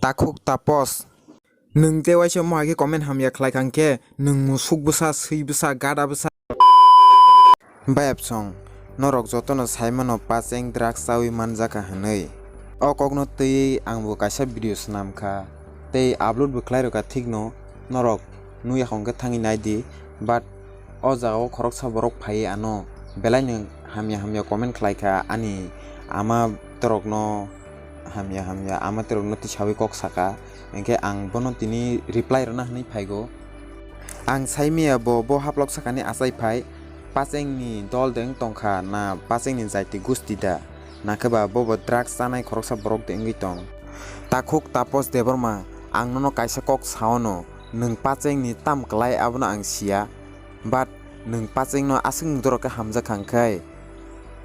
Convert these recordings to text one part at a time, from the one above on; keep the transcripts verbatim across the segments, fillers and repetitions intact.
Takhuk Tapos. Nwng tei waisa mohai khe comment hamya khlai kha hwnkhe, nwng musuk bwsa, swi bwsa, gada bwsa. Bayapsong, norok jotono saimano pacheng drugs chawi manjakha hwnwi. O kokno twiwi angbo kaisa video swnamkha tei upload bo khlai rwkha thikno, norok nukya hwnkhe thangwi naidi, but o jagao khoroksa borok phaiwi ano belaino hamya hamya comment khlaikha, ani ama torokno hamya hamya ama torokno tisawi kok saka, hinkhe ang bono tini reply rwna hwnwi phaigo. Ang saimaya bo, bo haplok sakani achai phai, pachengni dol de wng tongkha na pachengni jaiti gusti da, nakhe ba bobo drugs chanai khoroksa borok de wngwi tong. Takhuk Tapos Debbarma, ang nono kaisa kok saono, nwng pachengni tam klai abono ang siya, but nwng pachengno aswk nudorok khe hamjakha hwnkhe,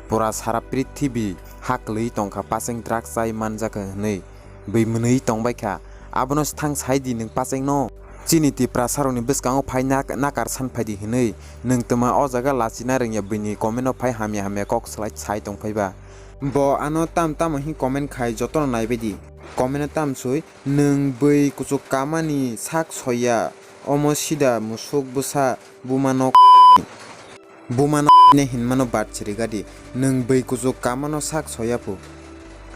pura sara prithibi ha kwlwi tongkha pacheng drugs chai manjakha hwnwi bwi mwnwi tongbaikha. Abono thang saidi nwng pachengno. Chini Tiprasarokni bwskango phai nak-, nakar san phaidi hwnwi nwng twma o jaga lachina rwngya bwini commento phai hamya hamya kok slai sai tongphaiba. Bo ano tam tamo hin comment khai jotono naibaidi. Commento tam sui, nwng bwi kuchuk kamani sak soya, omo sida musuk bwsa buma nok. Buma no ne hinmano bat chirigadi, nwng bwi kuchuk kamano sak soya phu.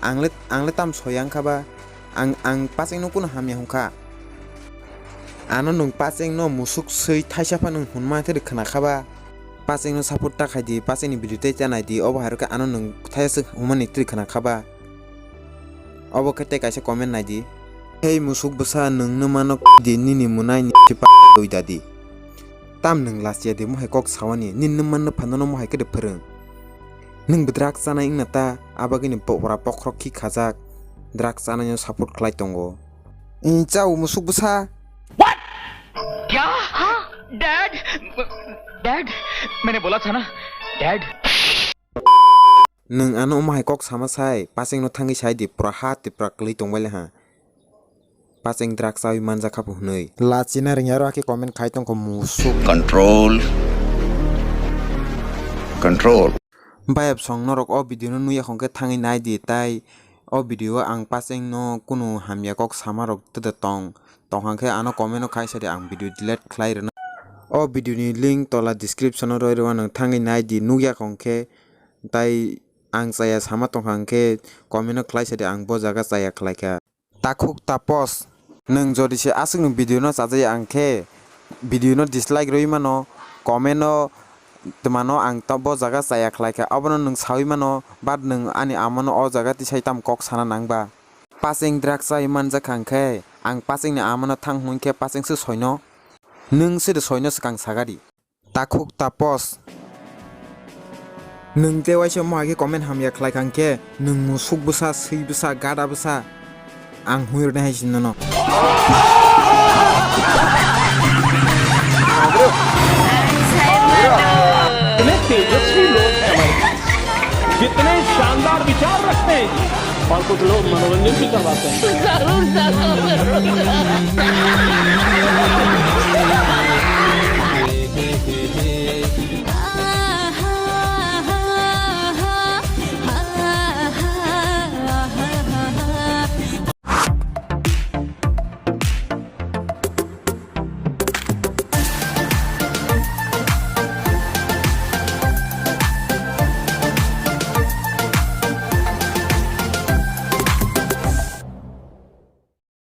Ang le, ang le tam soya wngkha ba? Ang, ang pachengno kunu hamya hwnkha? Ano nwng pachengno musuk swi thaisa phano hwnma khe khna kha ba? Pachengno support ta khai di, pachengni video tei ta nai di, obo hai rw khe ano nwng thaisa hwnmani twi khna kha ba? Obo khe tei kaisa comment nai di. Hei musuk bwsa, nwng nw mano di nini mwnai ni sipa twi da di. Tam nwng lachia di mohai kok sawani, nini nw manno phano no mohai khe de phwrwng. Nwng bo drugs chanai wngna ta, abagini pokra pokhorok khi khajak, drugs chanai no support khlai tongo. Chao musuk bwsa. What? क्या? हाँ? Dad? Dad? मैंने बोला था ना, dad. Nwng ano omo hai kok sama sai, pachengno thangwi sai di, pura ha Tripura kwlwi tongbai le ha. Pacheng drugs chawi manjakha bo hwnwi. Lachina rwngya aro hakhe comment khai tongkho musuk. Control. Control. Bayapsong norok o video no nukya hwnkhe thangwi nai di, tai o video o ang pachengno kunu hamya kok sama rok twda tong, tong hwnkhe ano comment o khai sai di, ang video delete khlai rwna. O video ni link tola description o roi rw, nwng thangwi nai di, nukya hwnkhe tai Ang chaya sama tongkha hwnkhe comment no khlai sadi, ang bo jaga chaya khlaikha. Takhuk Tapos, nwng jodi se aswkni video no chajaya hwnkhe video no dislike rwi mano, comment no twmano ang ta-, bo jaga chaya khlaikha, abono nwng sawi mano, but nwng ani amano o jaga tisai tam kok sana nangba. Pacheng drugs chai manjakha hwnkhe ang pachengni amano thang hwnkhe pacheng se soino, nwng se de soino swkang sagadi. Takhuk Tapos. Nwng tei waisa mohai khe comment hamya khlai kha hwnkhe, nwng musuk bwsa, swi bwsa, gada bwsa. Ang hwnwi rwdi hai sini nono. इतने तेजस्वी लोग हैं हमारे पास, कितने शानदार विचार रखते हैं जी। और कुछ लोग मनोरंजन भी करवाते हैं। जरूर, जरूर।